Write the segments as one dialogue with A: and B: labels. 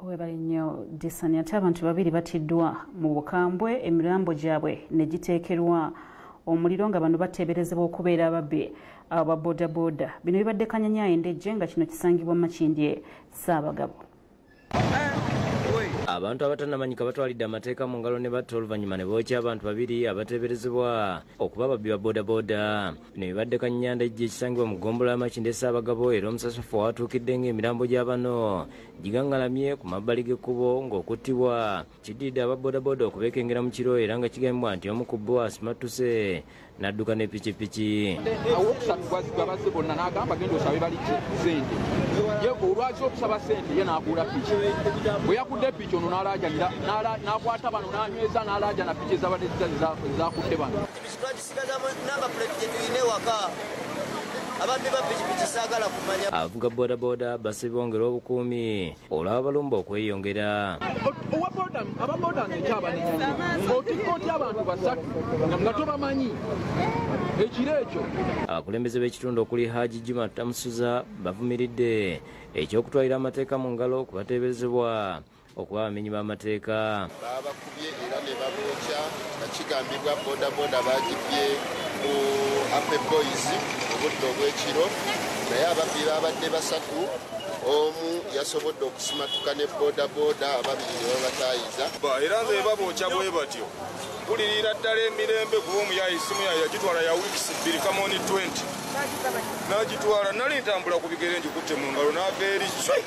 A: Webale nnyo Disani. Ate abantu babiri batiddwa mu bukambwe, emirambo gyabwe ne giteekerwa omuliro nga bano bateeberezebwa okubeera ababbi aba bodaboda. Bino bibadde Kanyanya Endejje nga kino kisangibwa Makindye Ssaabagabo.
B: Abantu abatannamanyika batwalidde amateeka mu ngalo ne batta oluvannyuma ne bookya abantu babiri abateeberezebwa okuba ababbi ba bodaboda. Bino bibadde Kanyanya Ndejje ekisangibwa mu ggombolola ya Makindye Ssaabagabo, era omusasufu watuukidde ng'emirambo gya bano gigangalamye ku mabbali g'ekkubo ng'okuttibwa kiddiridde aba bodaboda okubeekengera mu kiro, era nga kigambibwa nti omu ku bo asimattuse n'adduka ne pikipiki.
C: Awokusatu gwabazze bonna n'agamba genda osabe baliki ssente. Ye olwazi okusaba ssente ye n'akuula piki. Bwe yakudde piki ono n'alaajanira n'akwata bano n'anyweza n'alaajana piki ezabadde ezakudde bano.
D: Pikipiki twagisigaza namba plate gye tulina ewaka. Ababbi ba pikipiki saagala kumanya.
B: Abavuga bodaboda basabibwa bongere obukuumi olw'abalumba okweyongera.
C: Owa boda ababoda nkyabanenya otikka otya abantu basatu nga tobamanyi ekiro ekyo.
B: Abakulembeze b'ekitundu okuli Haji Juma Tamusuza bavumiridde eky'okutwalira amateeka mu ngalo kubateeberezebwa okuba abamenyi b'amateeka.
E: Babakubye era ne babookya nga kigambibwa bodaboda bagibye ku Ape Boys obudde obw'ekiro, naye ababbi babadde basatu, omu yasobodde okusimatuka ne bodaboda, ababiri ne babataayiza.
F: Era nze babookya bwe batyo mpulirira ddala emirembe kuba omuyayi simu yaye yagitwala ya wiikisi 2 kamoni 20 n'agitwala. Nali ntambula ku bigere ngikutte mu ngalo n'ava eri swi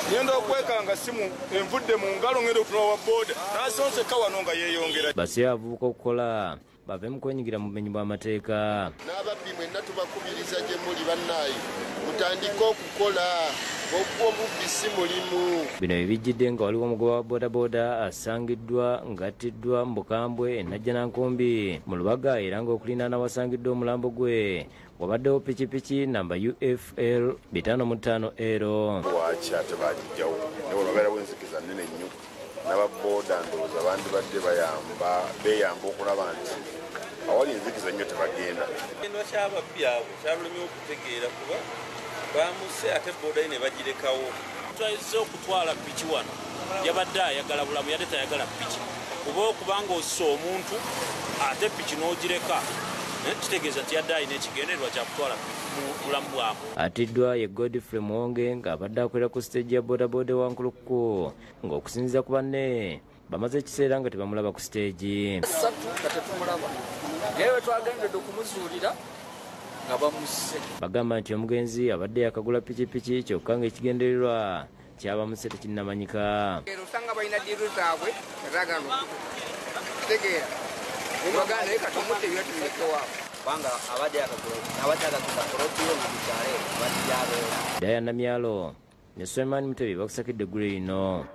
F: ngenda okwekanga simu envudde mu ngalo ngenda okutunula wa boda n'asonseka wano nga yeeyongera.
B: Basabye abavubuka okukola bave mu kwenyigira mu bumenyi bw'amateeka.
E: N'ababbi mwenna tubakubiriza gye muli bannaaye mutandike okukola, obubbi si mulimu.
B: Bino bibijjidde nga waliwo omugoba wa bodaboda asangiddwa ng'attiddwa mu bukambwe e Najjanankumbi mu Lubaga, era ng'okulinaana wasangiddwa omulambo gwe wabaddewo pikipiki namba UFL 55 L.
F: Lwaki ate bagijjawo ne bwe babeerawo enzikiza nnene nnyo n'ababoda ndowooza bandibadde beeyamba okulaba nti awali enzikiza nnyo tebagenda.
G: Ekigendo ky'ababbi abo kyalulemye okutegeera kuba bamuse ate boda ye ne bagirekawo.
H: Twayise okutwala piki wano yabadde ayagala bulamu, yadde tayagala piki, kuba okubanga ossa omuntu ate piki n'ogireka kitegeeza nti yadde alina ekigendererwa kya kutwala bulamu bwamu.
B: Attiddwa ye Godfrey Muwonge ng'abadde akolera ku siteegi ya bodaboda wa Nkulukuku, ng'okusinziira ku banne bamaze ekiseera nga tebamulaba ku siteegi.
I: Ssatu nga tetumulaba, naye bwe twagendedde okumuzuulira nga bamusse.
B: Bagamba nti omugenzi abadde yakagula pikipiki kyokka ng'ekigendererwa kyabamuse tekinnamanyika.
I: Osanga balina ddiiru zaabwe zaagala okutegeera baganda naye katumudde ebira tubireke waabwe.
D: Kubanga abadde akagula kolotiyo mu kyalo abadde gyabeera.
B: Daya Namyalo ne Suleiman Mutebi bakusakidde eggulu lino.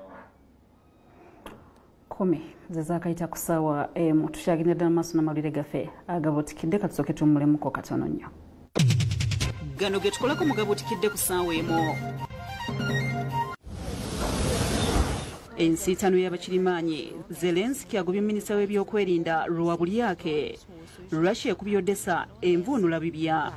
A: 10 ze zaakayita ku ssaawa emu. Tukyagenda ddala maaso n'amawulire gaffe agabuutikidde, katusooke tuwummulemuko katono nnyo. Gano ge tukolako mu gabuutikidde ku ssaawa emu. Ensiitano y'abakirimaanyi, Zelensky agobye minisita w'ebyokwerinda Rwabulyake. Russia ekubye Odessa envuunula bibya.